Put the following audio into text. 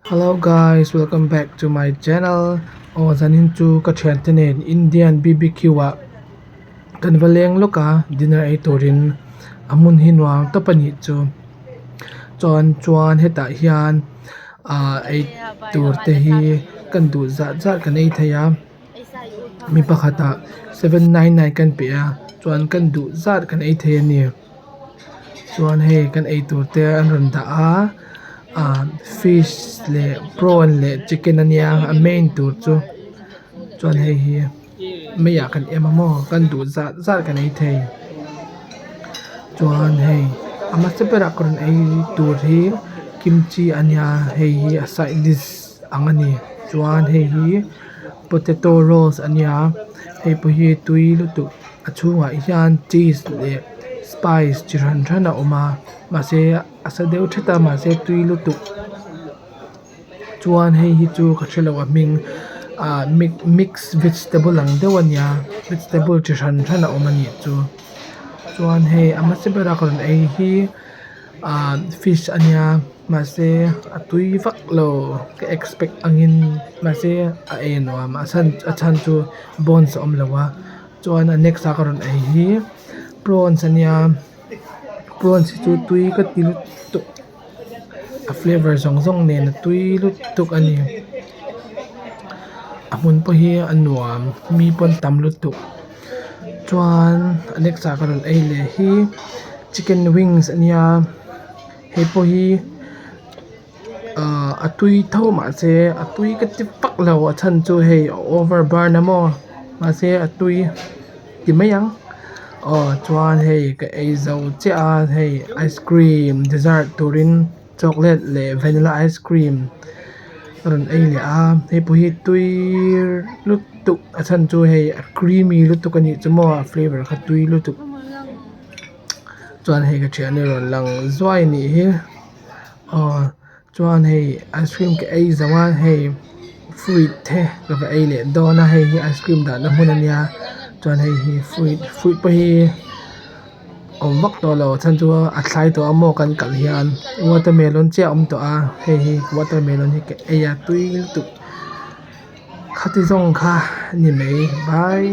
Hello guys welcome back to my channel aw zanin chu ka thiante nen Indian bbq ah kan va leng lawk a dinner ei turin a hmun hi nuam tawp a nih chu chuan chuan hetah hian ah ei tur te hi kan duh zat zat kan ei thei a mi pakhatah 799 kan pe a chuan kan duh zat kan ei thei a ni. Chuan hei kan eitur te an rawn dah a ah fish leh prawn leh chicken ania a main tur chu chuan hei hi mei ah kan em a maw kan duh zat zat kan ei thei chuan hei a hmasa berah ka rawn ei tur hi kimchi ania hei hi a side dish ang ani chuan hei hi potato rolls ania hei pawh hi tui lutuk. A chhungah hian cheese leh spice chi hran hran a awm a mahse a sa deuh thet a mahse tui lutuk chuan hei hi chu ka hrelo a hming ah mix vegetable ang deuh a nia vegetable chi hran hran a awm a nih chu chuan hei a hmasa bera ka rawn ei hi ah fish a nia mahse a tui vak lo ka expect angin mahse a ei anuam a chhan chu bones a awm lo a. Chuan a next a ka rawn ei hi prawns ania prawns hi chu tui ka ti lutuk a flavour zawng zawng nen a tui lutuk a ni a hmun pawh hi a nuam mi pawn tam lutuk chuan a next ah ka rawn ei leh hi chicken wings ania hei pawh hi. Ahh a tui tho mahse a tui ka ti vak lo a chhan chu hei a over burn a maw mahse a tui ti mai ang aw chuan hei ka ei zo chiah a hei ice cream dessert turin chocolate leh vanilla ice cream a rawn ei leh a hei pawh hi tui lutuk a chhan chu hei a creamy lutuk a nih chu maw a flavour kha tui lutuk chuan hei ka thian hi a rawn lang zuai a nih hi. Aw chuan hei ice cream ka ei zo a hei fruit te ka va ei leh dawn a hei hi ice cream dahna hmun a nia chuan hei hi fruit fruit pawh hi awm vak tawh lo a chhan chu a thlai tawh a maw kan kal hian watermelon chiah a awm tawh a hei hi watermelon hi ka ei a tui lutuk khati zawng kha a ni mai bye.